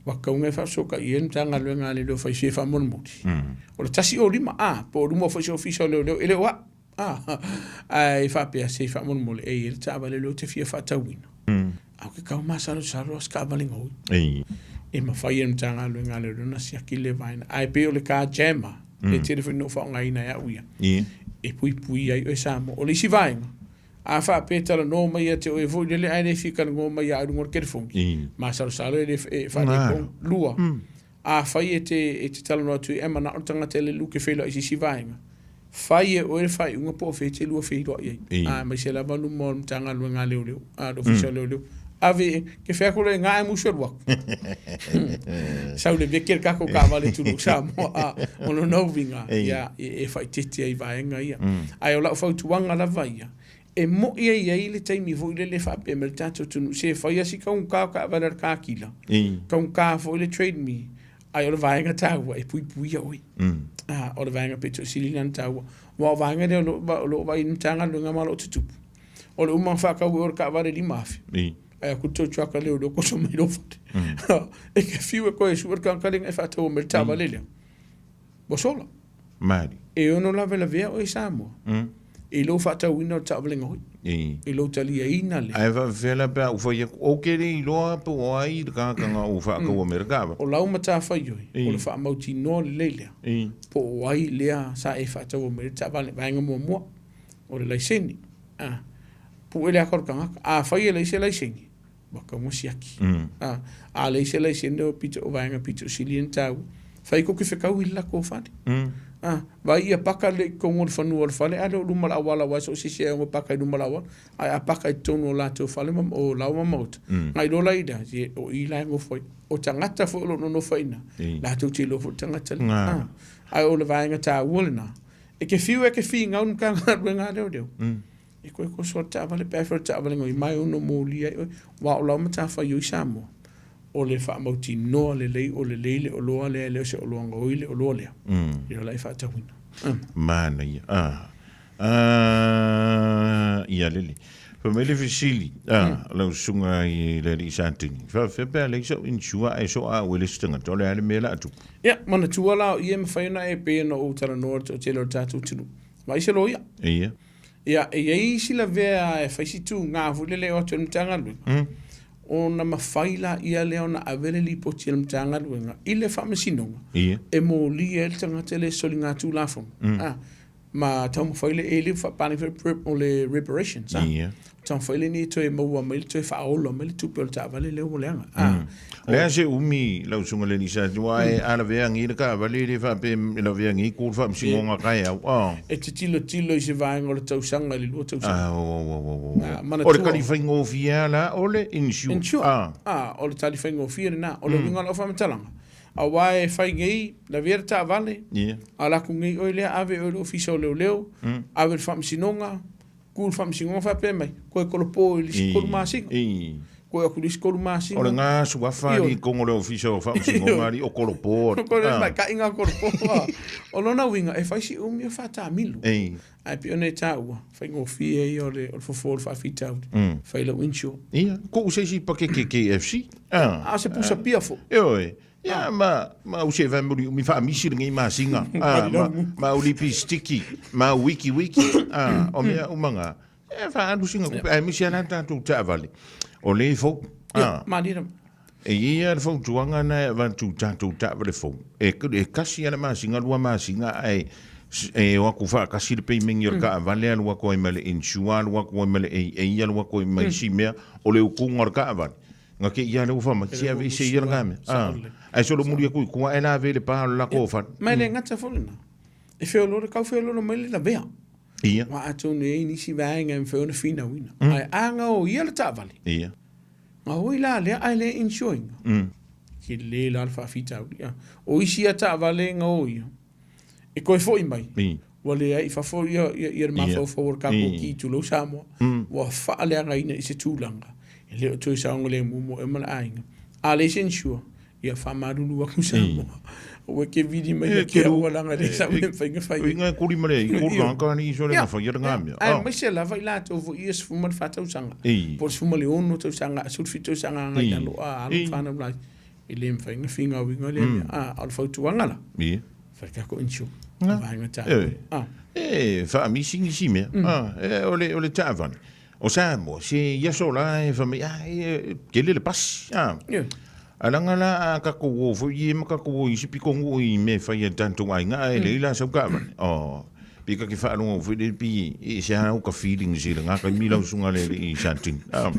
ua tatau ona e faafesootai i ai le Matagaluega a Leoleo fai se faamolemole. O le 105 a, po o luma foi o se Ofisa o Leoleo, e le o au. Ae faapea se faamolemole, e i ai le taavale lea ou te fia faatauina. A o ke kau masalosalo a se taavale gaoi. E mafai e le Matagaluega a Leoleo ona siaki le vaega. Ae pei o le car jammer, e tele foi ina ou faaaogaina e au ia, e puipui ai oe Samoa. O le isi vaega, a faapea e talanoa mai ia te oe foi lele ae le fia talanoa mai ia au i luga o le telefoni, masalosalo e le e faaletonu. Lua, Afai e te, e te talanoa atu e manao le tagata e le luke feiloai i se isi vaega, fai e oe le faaiuga po o fea e te lua feiloai ai. Aemaise lava luma o le Matagaluega a Leoleo, a le Ofisa o Leoleo. Ave e, ke fea atu loa e gae musu alu atu. Sau le veke le tatou taavale tulou Samoa, a, o lona uiga, ia, e, e faaeteete ai i vaega ia. Ae o lau fautuaga lava ia, e mo'i e i ai le taimi foi lele e faapea mai le tatou atunuu, se fai lava si taugata o taavale a le car dealer, taugata foi le Trade Me, ae o le vaega taua e puipuia oe. A, o le vaega pito sili lena ona taua. Aua o vaega lea o lo o lo o vaai i le Matagaluega ma o lo o tutupu, o le uma ona faatau e oe le taavale $5,000, ae o atu le tow truck a leoleo toso mai lou fale. E te fiu e toe sue le tagata lea na e faataua mai le taavale lea, ua sola. Mali. E ono lavelavea oe i Samoa i lou faatauina o le taavale gaoi, i lou taliaina lea. Ae faapefea la pe a ou fai atu, ou te le iloa po o ai le tagata na ou faataua mai le taavale. O lau matafaioi, o le faamautinoa lelei lea, po o ai lea sa e faataua mai ai le taavale. Vaega muamua, o le laisene. Pue le ata o le tagata. Afai e leai se laisene, ua tatau ona siaki. A leai se laisene o pito, o vaega pito sili ona taua, fai kou te fetau i le latou fale. Vaai ia paka lelei i totonu o le fanua o le fale, ae le o luma o le auala aua so o se isi e ono paka i luma o le auala, ae a paka i totonu o latou fale ma o laoa ma maota, na iloa la i ina, o i la e nofo ai. O tagata foi o lo o nonofo ai i ina, latou te iloa foi le tagata lea. Ae o le vaega taua lena, e te fiu e te finau le Matagaluega a Leoleo, E koe koso le taavale pe afai o le taavale gaoi mai ono molia ai oe, aua o lau matafaioi Samoa, o le faamautinoa lelei o lelei le oloa lea e le o se oloa gaoi le oloa lea, ia la e faatauina. Manaia. Ah. Ah, ia lele. Fai mai le fesili a lau susuga i le alii Satini, faapefea pe a leai sau insure ae soa au e le isi tagata, o le a le mea o le a tupu? Ia, manatua la o i e mafai ona e pei ona ou talanoa i le toatele o le tatou atunuu. Vaai se loia. Ia. Ia, e i ai isi lavea e fai si tuga foi lele e o atu ai le Matagaluega, ona mafai laia lea ona ave le lipoti a le Matagaluega i le Faamasinoga e molia ai le tagata lea e soligatulafono. Ma taumafai le e le faapalagi foi o le reparations a. Taumafai le ni toe maua mai le toe faaola mai le tupe o le taavale lea ua leaga. O le a se umi lau susuga i le alii Satini aua e a lavea agi le taavale e le faapea e lavea agi ku le faamasinoga taeao a. E te tilotilo i se vaega o le tausaga i le 2 tausaga. O le tali faigofie lava la o le insure. Insure. O le tali faigofie lena. O le uiga o lau faamatalaga, Aua e fai nei, lavea le taavale, ala atu nei oe lea, ave oe i le ofisa o leoleo, ave i le faamasinoga, tu i le faamasinoga faapea mai, toe tolopo i le isi 3 masina, toe atu i le isi 3 masina. O lena suafa alii i totonu o le ofisa o faamasinoga alii o kolopo. O maitaʻi na kolopo. O lona uiga, e fai si umi o faataamilo. Ae pei ona e taua, faigofie ia o le fofo o le faafitauli, fai lau insure. Ia, tuu se isi pakeke KFC. A o se pusa pia foi. Ioe. Ia, ma u se family umi faamisi lenei masina. Ma u lipistiki, ma u wiki wiki. O mea uma na. E faaalu sina tupe, aemaise lava la tatou taavale. O le fou. Ia, malie lava. E i ai lava le fautuaga lena e avatu i tatou taavale fou, e tasi lava le masina, lua masina ae e o atu faatasi le peimeni o le taavale alu atu ai ma le insure, alu atu ai ma le AA, alu atu ai ma isi mea, o le utuga o le taavale. Na te i a lea ua fai mai, se aveese ia lena mea. Ae solomuli atu i tua ae lave i le pa o le latou fale. Ma e le gata foi lena, e feoloolo, tau feoloolo mai le lavea. Ia. Aua atonu e i ai nisi vaega e mafai ona finauina. Ae a gaoia le taavale. Ia. Gaoi la lea ae le insure ina. Tele la le faafitauli. O isi ia taavale e gaoia, e toe foi mai, ua leai i fafo ia le mafaufau o le tatou ki tulou Samoa, ua faaleagaina i se tulaga e le o toe saogalemu mo oe ma le aiga. A leai se insure, ia faamalulu atu Samoa. Aua e te vili mai ia te au leaga e le sau le mafai ona fai. Uiga e kuli ma le i kuli ka ni iso le na fai le mea. Aemaise lava i latou foi ia 14 tausaga, po o le 16 tausaga, 17 tausaga agai i lalo, a alo ma fanau laiti, e le mafai ona finauina lea mea. A o le fautuaga la, fai le tatou insure, o vaega taua. E faamisi nisi mea, o le taavale. O Samoa, se i aso la e fai mai, ah, e tele le pasi. Ah. Yeah. A langa la a tatou o foi i ma tatou o i isi pitonuu i mea e fai e tatou aiga ae lei la sau taavale. Oh, pe ta te faalogo foi lele pi e ese lava uta feelings i lena taimi lau susuga le alii Satini. Ah,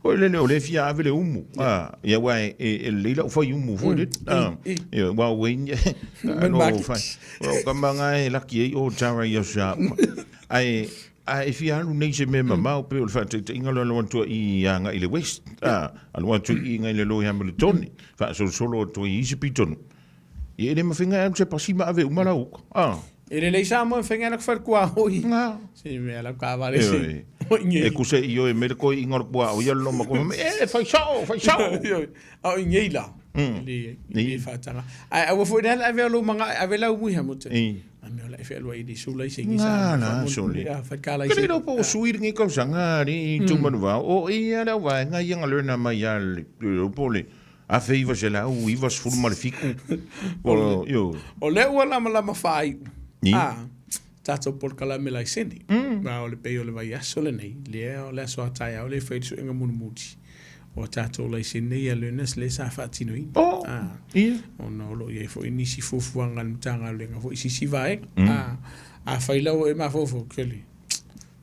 foi lele o lea e fia ave le umu. Ah, ia aua e lelei lau fai umu foi lele. Ah, ia aua ua i no fai. O ka manga e laki ai o tara i aso sa uma. Ae A e fia alu nei se mea mamao pei o le faataitaiga o le alu atu i agai i le west, a, alu atu i i le loi Hamiltone, faasolosolo atu ai i isi pitonuu. Ia e le mafai ona e alu se pasi ma ave uma lau uka, a. E lelei Samoa e mafai ona fai le kuaoi. Se mea lau taavale se. E kusa i oe me le koiiga o le kuaoi a le loma koe fai mai, e fai sao, fai sao. A o i nei la, e le faataga. Ae aua foi la le ave o lou manao e ave lau mui Hamilton. A mea o la e fealuai i le sula i se Ngā la, sole. Ke le po o sui lenei tausaga ali i Tumanuvao, o ia le au vaega ia nga learna mai a le po le 1997. O, io. O lea ua lamalama faaiu. A, tatou polokalame laisene. Ma o le pei o le vaiaso lenei, lea o le aso a taeao lea e fai le suega mulimuli. O a tatou laisene ia learners lea sa faatinoina. Oh, ia. Ona o lo o i ai foi nisi fuafuaga a le Matagaluega foi i se isi vaega. Afai la ua e mafaufau, sole,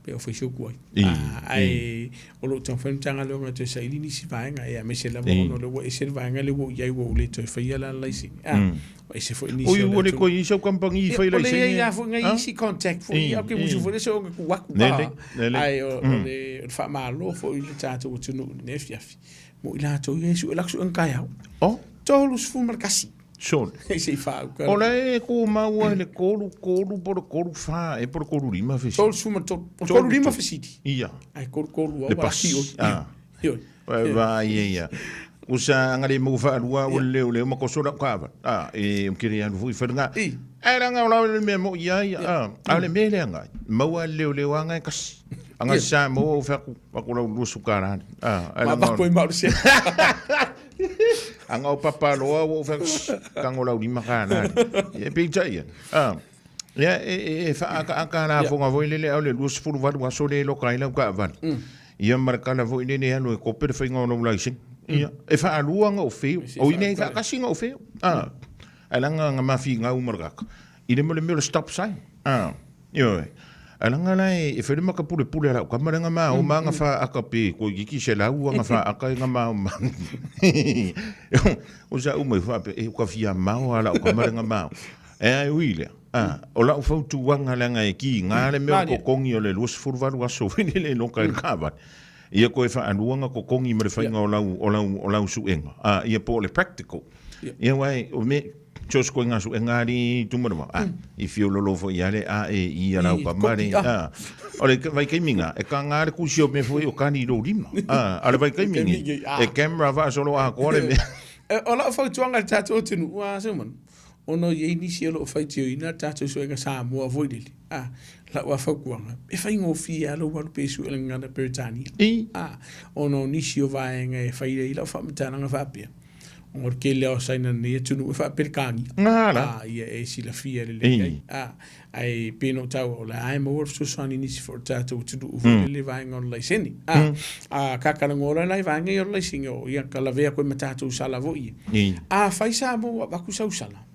pe o fai se upu ai. Ae o lo o taumafai le Matagaluega e toe saili nisi vaega, aemaise lava ona o lea ua ese le vaega lea ua ou i ai ua ou le toe faia la le laisene. Ua ese foi nisi o le atunuu. Oi, ua le toe i ai sau kamupani i fai laisene? O lea e i ai lava foi nai isi contact foi, ia, ou te musu foi lea se ona tuu atu. Ae o le faamalo foi i le tatou atunuu i lenei afiafi, mo i latou ia e sue lak suega taeao. Oh? 31. Sole. Se i faauka. O la e tumau ai le 3 3 po o le 3 4 e po o le 3 5 fesili. 33. O le 3 5 fesili. Ia. Ae 3 3 Le pasi. Ah. Oi vai ia ia. Usa anga le mau whaalua o le leo leo ma koso lau kaava. Ah, e kere alu fui wharinga. E ranga o lau le mea mo ia ia. Ah, a le mea le anga. Maua le leo leo anga e kasi. Aga Samoa ou fai atu, avatu lau $20. A, ae Ma avatu ai ma o le sea. Aga o Papaloa ua ou fai atu, tago lau $5. Ia peitai ane, a, ia e faaakaaka lafoga foi lele a o le 28 aso lea e loka ai lau taavale. Ia ma le tala foi lele e alu e kope le faiga o lou laisene. Ia, e faalua ona ou feo. O i nei faatasi ona ou feo. A, ae leaga na ma finau ma le tagata i le mea o le stop sign. A, ioe. Ae leaga la e fai le mata pulepule a lau tama lea na ma o ma ana faata pe toeitiiti 100 ana faata e na ma o ma. O sa uma ifo faapea, e ua fia mao lava lau tama lea na ma o. E ai ui lea, a, o lau fautuaga leaga e kiga le mea o le totogi o le 28 aso foi lele e loka ai le taavale. Ia toe faalua ona totogi ma le faiga o lau, o lau, o lau suega. A, ia po o le practical. Ia aua e, o mea, so o se ituaiga suega lava i tuma le vao, a, i fiololo foi lava le AEI a lau tama le, a, o le vaitaimi lena, e taga le tusi o mea foi o kani i lou lima. A, a o le vaitaimi lenei, e camera faasolo atoa le mea. O lau fautuaga i le tatou atunuu, a Simon, ona e i ai nisi o lo o faitioina le tatou suega Samoa foi lele, a, lau lava fautuaga, e faigofie lava lou alu pea e sue le gagana Peretania, a, ona o nisi o vaega e fai ai lau faamatalaga faapea, ona o le tele lava o Saina i lenei atunuu e faa-Peretania, a, ia e silafia lelei ai, a, ae pei ona ou taua, o la e maua le fesoasoani i nisi foi o le tatou atunuu foi lele i vaega o le laisene. A, a kakalanoa loa la i vaega ia o le laisene, o ia ka lavea koe ma tatou sala foi ia. Afai Samoa ua avatu sau sala,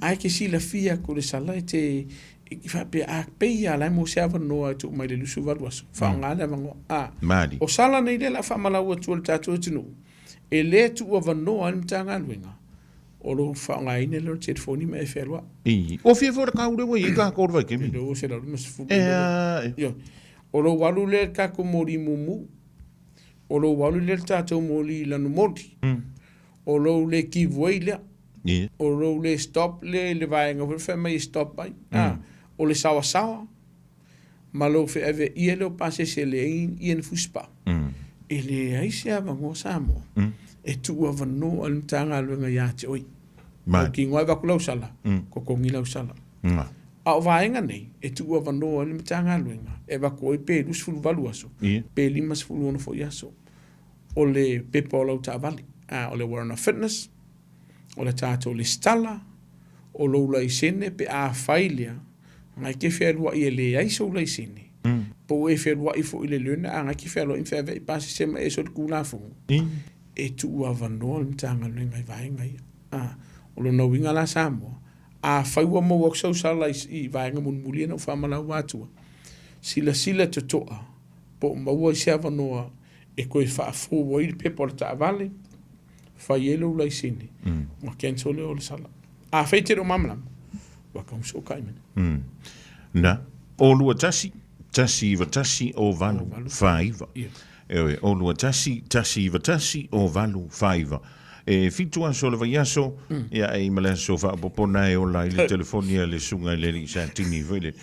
ae ke silafia atu le sala e te i faapea a pei lava la e maua se avanoa e tuu mai le 28 aso, faaaoga le avanoa. A, o sala nei lea o le a faamalau atu e le tatou atunuu, e le tuuavanoa ai le Matagaluega o lo o faaaogaina lea o le telefoni ma e fealuai. Ii. Ua fia foi le kau lea ua i ai tatou i le vaitaimi. I le 250. E a. Ioe. O lou alu lea i le tatou moli mumu. O lou alu lea i le tatou moli lanumoli. O lou le give way lea. Ia. O lou le stop lea i le vaega foi fai mai e stop ai. O le saoasaoa ma lou feaveaia lea o pasese e leai ni fusipaa. E leai se avanoa Samoa e tuuavanoa ai le Matagaluega ia te oe. Lau tino e avatu lau sala, totogi lau sala. A o vaega nei, e tuuavanoa ai le Matagaluega e avatu ai pe 28 aso, pe 56 foi aso o le pepa o lau taavale. O le warrant of fitness, o le tatou lesitala, o lou laisene pe afai lea, na e te fealuai e leai sou laisene, po ua e fealuai foi i le learner a na e te fealuai ma feaveai pasese ma e solitulafono, e tuuavanoa le Matagaluega i vaega ia. A, o lona uiga la Samoa, afai ua maua atu sau sala i vaega mulimuli ia na ou faamalaua atua, silasila totoa po o maua ai se avanoa e toe faafou ai le pepa o le taavale, fai ai lou laisene, ona cancel lea o le sala. Afai e te le o malamalama, ua tau fesootai mai. Na, o 21, 191 o 8 49. Ioe, o 21, 191 o 8 49. E 7 aso o le vaiaso, ia e i ma le aso faaopoopo na e ola ai le telefoni a le susuga i le alii Satini foi lele.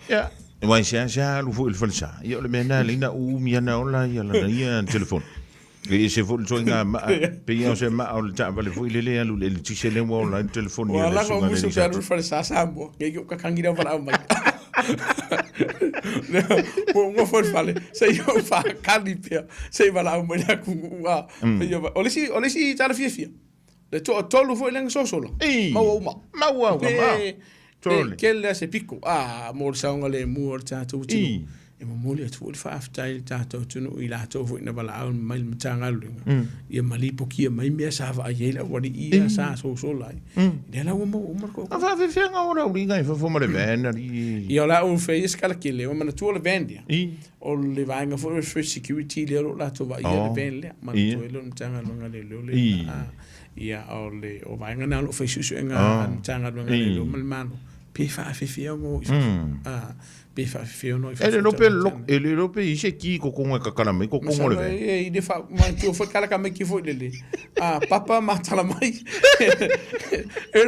Ia, aua e seasea alu foi i le falesa. Ia o le mea lena e leai na uumi ana ola ia lana ia telefoni. E ese foi le ituaiga maa, pei lava o se maa o le taavale foi lele e alu i le eletise lea ua ola ai le telefoni a le susuga i le alii Satini. Ua falesa Samoa, nei ou kakangi lea valaau mai. Ua ou nofo i le fale, se i ou faakali pea, se i valaau mai le atunuu. O le isi tala fiafia, le toatolu foi lea na sosola, maua uma. Maua uma. E tele lava se piko, a, mo le saogalemu o le tatou atunuu. E momoli atu foi le faafetai i le tatou atunuu i latou foi na valaau mai le Matagaluega, ia ma lipotia mai mea sa vaai ai le aualii ia sa sosola ai. Lea la ua maua uma le toatolu. A faafefea o le auliga i fafo ma le van alii? Ia o la ua fai se kala tele, ua manatua le van lea. O le vaega foi o le First Security lea o lo o latou vaaia le van lea. Manatua ai lea o le Matagaluega a Leoleo lea. Ia, o le o vaega na o lo o fai suesuega a le Matagaluega a Leoleo ma le Malo, pe faafefea ona o i fafo. A, pe faafefea ona o i fafo. E le iloa pe e le iloa pe i ai se ki kokoga e kakala mai kokoga o le van. E i le fa manatua foi kala tamaiti foi lele. A, papa matala mai. E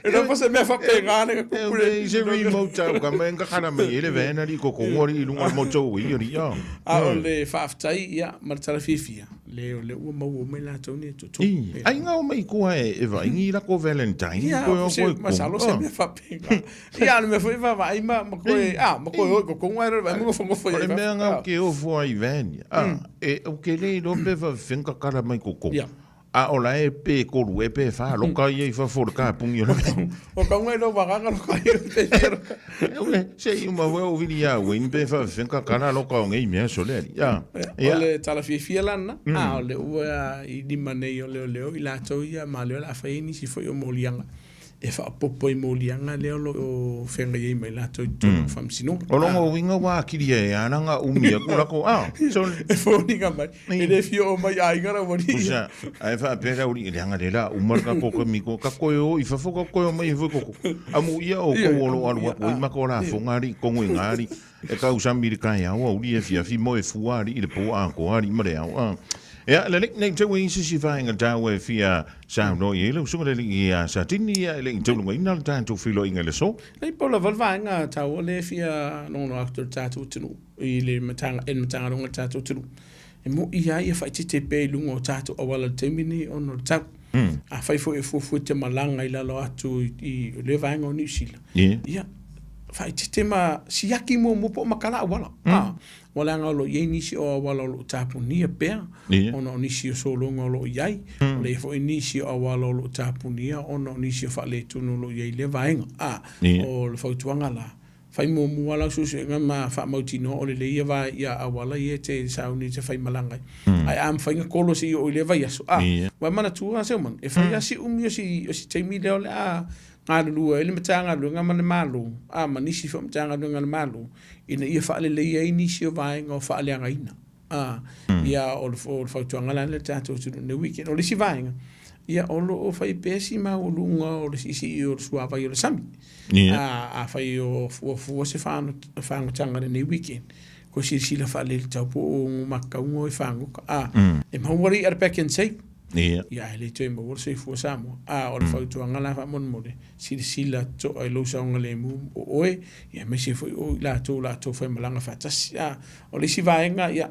le o se mea faapena le tupu le. E se remote au ka mai kakala mai e le van alii kokoga alii i luga o le motorway alii a. A o le faafetai ia ma le tala fiafia. Le o lea ua maua uma i latou nei toto. I, ai ngao mai kua e, e vaingi la ko Valentine. Ia, koe o se, koe masalo se mea faapena. Ia, le mea foi vaavaai ma, ma koe, a, ma koe oi kokonga ai vai mo fongofo O le mea ngau ke ofo ai van. A, e o ke le lo pe fa finga kala mai koko. Ia. A o la e pe kolu e pe wha loka ia i fafo o le kāpungi o le mea. O kaunga i lo waganga loka i o te fia loka. E, se i uma wea o vili ia wen pe wha finga kala loka o ngei mea so le ali. A, O le tala fiafia lana, a o le ua i lima nei o leo leo i latou ia ma leo la whai nisi foi o molianga. E faaopoopo i moliaga lea o lo o feagai ai ma i latou i totonu o le Faamasinoga. O lona uiga ua akilia e ana nga umi aku lako, a, so. E foliga mai, e le fia oo mai aiga la ua alii. Usa, ae faapea le aualii, leaga le la uma le kako kamiko, ka koe o i fafo, ka koe o mai foi koko. Amu ia o kou o lo alu aku ai ma ko lafoga alii, kongo i nga alii, E kausami i le kaeao auli e afiafi moe fua alii i le po atoa alii ma le ao. A. Ea, le alii nei tau e i se isi vaega taua e fia saunoa i ai lau susuga le alii ia Satini ia e le i taulungaina le tatou feiloaiga i le aso. Nei pau lava le vaega taua lea e fia nogonogo atu i le tatou atunuu i le Matagaluega o le tatou atunuu. E moʻi lava ia faaeteete pea i luga o tatou auala i le taimi lenei ona o le tau. Afai foi e fuafua e te malaga i lalo atu i lea vaega o Niu Sila, ia, faaeteete ma siaki muamua po o makala auala. Ua leaga o lo o i ai nisi o auala o lo o tapunia pea ona o nisi o sologa o lo o i ai. O le i ai foi nisi o auala o lo o tapunia ona o nisi o faaletonu o lo o i ai i lea vaega. O le fautuaga la, Fai muamua lau suesuega ma faamautinoa o lelei ia vae ia auala ia e te sauni e te faimalaga ai. Ae a mafai ona kolo se i oo i lea vaiaso, a, ua e manatua a Seumaga, e fai lava si umi o si, o si taimi lea o le a galulue ai le Matagaluega ma le Malo, a, ma nisi foi o Matagaluega a le Malo, ina ia faaleleia ai nisi o vaega o faaleagaina. A, ia, o le, o le fautuaga la lea i le tatou atunuu i lenei weekend. O le isi vaega, ia, o lo o fai pea si maualuga o le siisii o le suavai o le sami. A, afai o fuafua se fagotaga i lenei weekend, koe silasila faalelitau po o makauga o e fagoka. A, e maua le i'a le pack and save. Ia, ae le toe maua le soifua Samoa. A, o le fautuaga la faamolemole, silasila totoa i lou saogalemu o oe, ia aemaise foi o i latou o le a outou faimalaga faatasi. A, o le isi vaega, ia,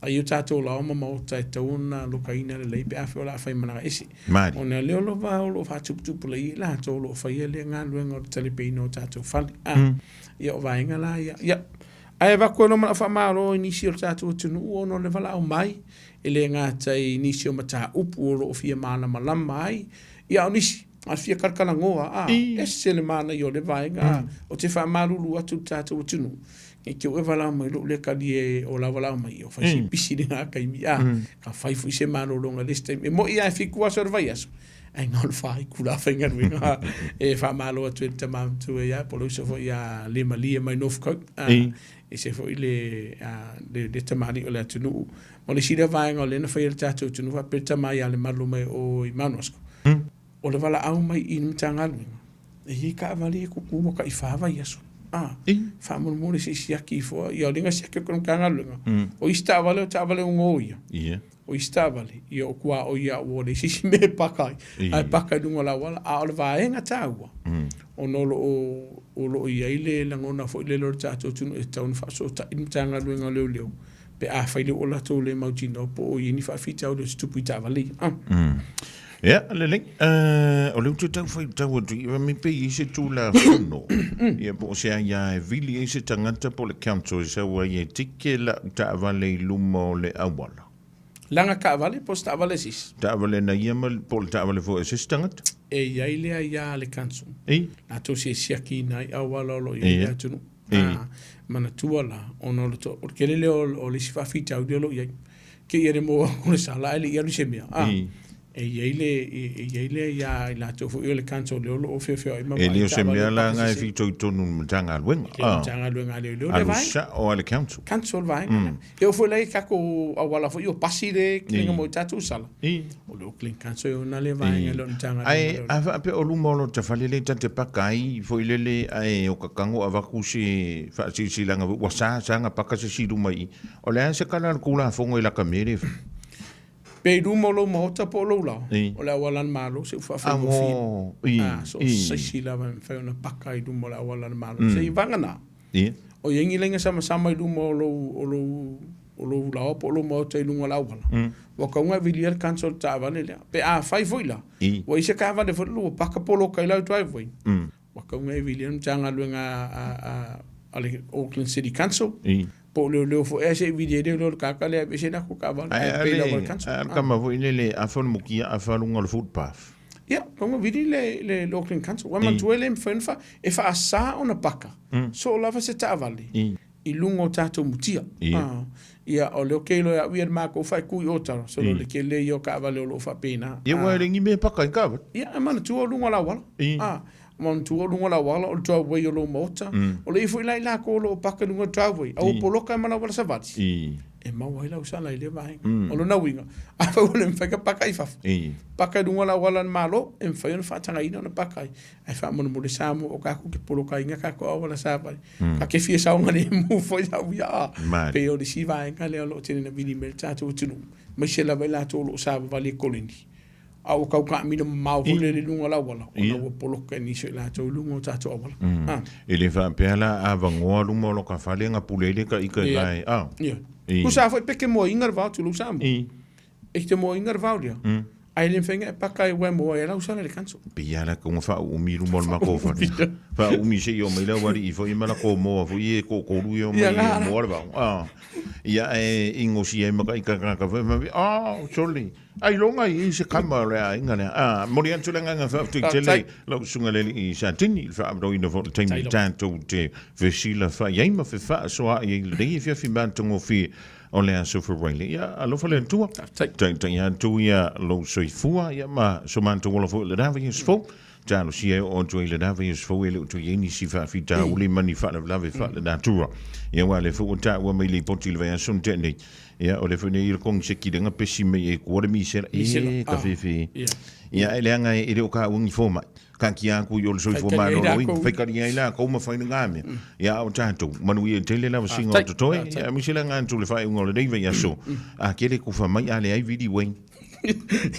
ai o tatou laoa ma maota e tatau ona lokaina lelei pe afai o le a faimalaga ese. Ona lea o lava o lo o faatuputupulaia i latou o lo o faia lea galuega o le talepeina o tatou fale. A, ia o vaega la ia. Ia, ae avatu ai loa ma lau faamalo i nisi o le tatou atunuu ona o le valaau mai, e le gata i nisi o mataupu o lo o fia malamalama ai, ia a o nisi, a fia kalakalanoa, a, ese le manaia o le vaega, a, ou te faamalulu atu i le tatou atunuu, ne i te i ua e valaau mai lou lea talie o la valaau mai, o fai si pisi lena taimi, a, ka fai foi se malologa i le isi taimi. E moni lava e 7 aso o le vaiaso, ae na o le 4 itula faigaluega e faamalo atu ai i le tama matua ia po o le uso foi ia Lemalie mai Northcote, a, ese foi le, a, le, le tamalii o le atunuu. Ma le isi lea vaega o lea na faia e le tatou atunuu faapea le tama ia Lemalu mai o i Mount Roskill, o le valaau mai i le Matagaluega, e i ai taavale ia tutu ua tai fa vaiaso. A, faamolemole se i siaki ifo. Ia o lea na siaki atu e le Matagaluega, o isi taavale o taavale ogo ia. O isi taavale, ia o tuaoi lava ua leai se isi mea e paka ai, ae paka i luga o le auala. A o le vaega taua, ona o lo o, o lo o i ai le lagona foi lele o le tatou atunuu e tatau ona faafesootai le Matagaluega o Leoleo pe afai lea ua latou le mautinoa po o i ai ni faafitauli o tutupu i taavale ia. Ia, lelei. O lea ou te tau faitau atu i i pe i ai se Tulafono, ia po o se aia e vili ai se tagata po o le council e sau ai e tike lau taavale i luma o le auala. Lana taavale po o se taavale a se isi? Taavale na ia ma po o le taavale foi a se isi tagata. E i ai le aia a le council, latou se siakiina ai auala o lo o i ai le atunuu. A, manatua la, ona o le, to, o le tele lea o le isi faafitauli o lo o i ai. Ke ia le moa atu le sala ae le i alu i se mea. A, e i ai le, e i ai le aia a i latou foi o le council lea o lo o feofeoai ma E le o se mea la na e fitoitonu i le Matagaluega. Le Matagaluega a Leoleo le vaega. Alu sao a le council. Council le vaega lea. E oo foi la i tatou auala foi o pasi le kelega mo i tatou sala. O le Auckland Council e ona lea vaega e le o le Matagaluega a Ae Leoleo. a faapea o luma o lota fale lea ta te paka ai foi lele ae o ka kago avatu se faasilasilaga foi ua sa sa na paka se isi i luma i i. O le a se kala a le Tulafono i laka mea lea e fai? Pe i luma o lou maota po o lou lao, o le auala a le Malo se i faafaigofie. A, so o se isi lava e mafai ona paka i luma o le auala a le Malo. Se i vagana, o i ai ni laina samasama i luma o lou, o lou o lou laoa po o lou maota i luga o le auala, ua tatau ona e vilia le council i le taavale lea. Pe afai foi la, ua i ai se taavale foi lele ua paka poloka ai lau driveway, ua tatau ona e vilia le Matagaluega a le Auckland City Council, po o leoleo foi ea se i vili ai leoleo i le tagata lea e aveese le latou taavale, ae pay lava e le council. Ae o le tama foi lele, afa le mutia afa luga o le footpath. Ia, tatau ona vili le Auckland Council. Ua manatua e le mafai ona e faasa ona paka soo lava se taavale i luga o tatou mutia. Ia, o lea ou te iloa e au ia le matou faaitu i Otago, solo le tele ia o taavale o lo o faapena. Ia, aua e le ni mea e paka ai taavale. Ia, e manatua o luga o le auala. Manatua o luga o le auala, o le driveway o lou maota. O le i foi la i latou o lo o paka i luga o le driveway, a ua poloka ai ma le auala savali, e maua ai lau sala i lea vaega. O lona uiga, afai ua le mafai ona paka i fafo, paka i luga o le auala a le Malo, e mafai ona faatagaina ona paka ai. Ae faamolemole Samoa o tatou te polokaina tatou auala savali. Ta te fia saogalemu foi au ia. Pei o le isi vaega lea o lo o tele ina vili mai le tatou atunuu, aemaise lava i latou o lo o savavali e koleni, a ua tau taamilo mamao foi lele i luga o le auala, ona ua poloka e nisi o i latou i luga o tatou auala. E le faapea la a avanoa luma o loka fale na pule ai le taita i lae, a? Ia. Tusa foi pe ke moaina le vao tulou Samoa. E te moaina le vao lea. Ae le mafai ona e paka ai aua e moa ai lau sala i le council. Pei lava la tau faaumi i luma o le matou fale. Faaumi se i oo mai le aualii foi ma latou moa foi e toatolu e omai e moa le vao. Ia ae i gosia ai ma taita tagata foi ma faapea, oh sole, ailoga e i ai se kama o le aiga lea. A, momoli atu le agaga faafetai tele lau susuga i le alii Satini i le faaavanoaina foi o le taimi tatou te fesilafai ai ma fefaasoaai ai lenei afiafi matagofie o le Aso Faraile. Ia, alofa le Atua. Taitai atu ia lou soifua, ia ma so matou ola foi o le lava ia fou. Talosia e oo atu ai le lava ia fou e le o toe i ai nisi faafitauli ma ni faalavelave faalenatura. Ia aua o lea foi ua taua mai le lipoti i le vaiaso na tea nei, ia o lea foi nei i le kogiseki lenga pesi mai e kua le misela, e ka fefe. Ia ae leaga e le o taua ni fomai. Taatia atu i o le soifua maloloina, faitalia ai latou ma fai lena mea. Ia a o tatou, manuia tele lava singa o totoe, ia aemaise le agaga atu i le faaiuga o lenei vaiaso, a tele tufa mai a leai vili uei.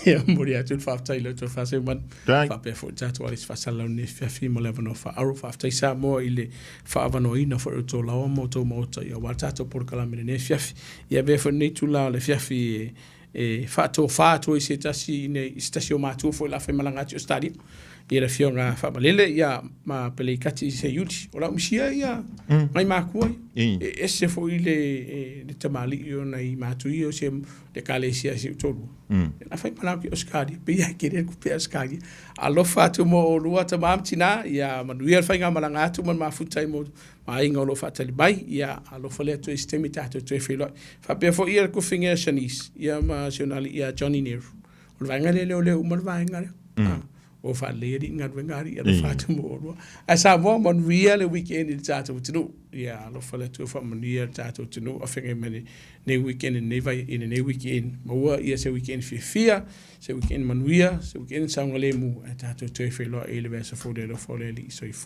Ia, momoli atu le faafetai i le tou faaseuman. Faapea foi le tatou Alice Faasalalau i lenei afiafi mo le avanoa faaaro. Faafetai Samoa i le faaavanoaina foi o tou laoa ma outou maota aua le tatou polokalame i lenei afiafi. Ia avea foi lenei itula o le afiafi e e faatofa atu ai se tasi i se tasi o matua foi la faimalaga atu i Australia ia le afioga Faamalele ia ma Peleikati Seiuli o lau misia ia ngai matua e ese foi le le tamalii o nai matua ia o se le ekalesia si o tolu la faimalaga i Australia pe ia kere ku pe Australia alofa atu mo olua tama ma tina ia manuia le faigamalaga atu ma le mafuta ai mo ma aiga o lo o faatali mai, ia alofa le Atua i se taimi tatou toe feiloai. Faapea foi ia le kufine a Shanice, ia ma si ona alii ia Johnny Nero. O le vaega lea e leoleo uma le vaega lea. Ua faalelei alii galuega alii alofa atu mo oulua. Ae Samoa, manuia le weekend i le tatou atunuu. Ia alofa le Atua faamanuia le tatou atunuu a feagai mai lenei weekend i lenei vai i lenei weekend. Maua ia se weekend fiafia, se weekend manuia, se weekend saogalemu ae tatou toe feiloai i le vaiaso fou i le alofa o le Alii. Soifua.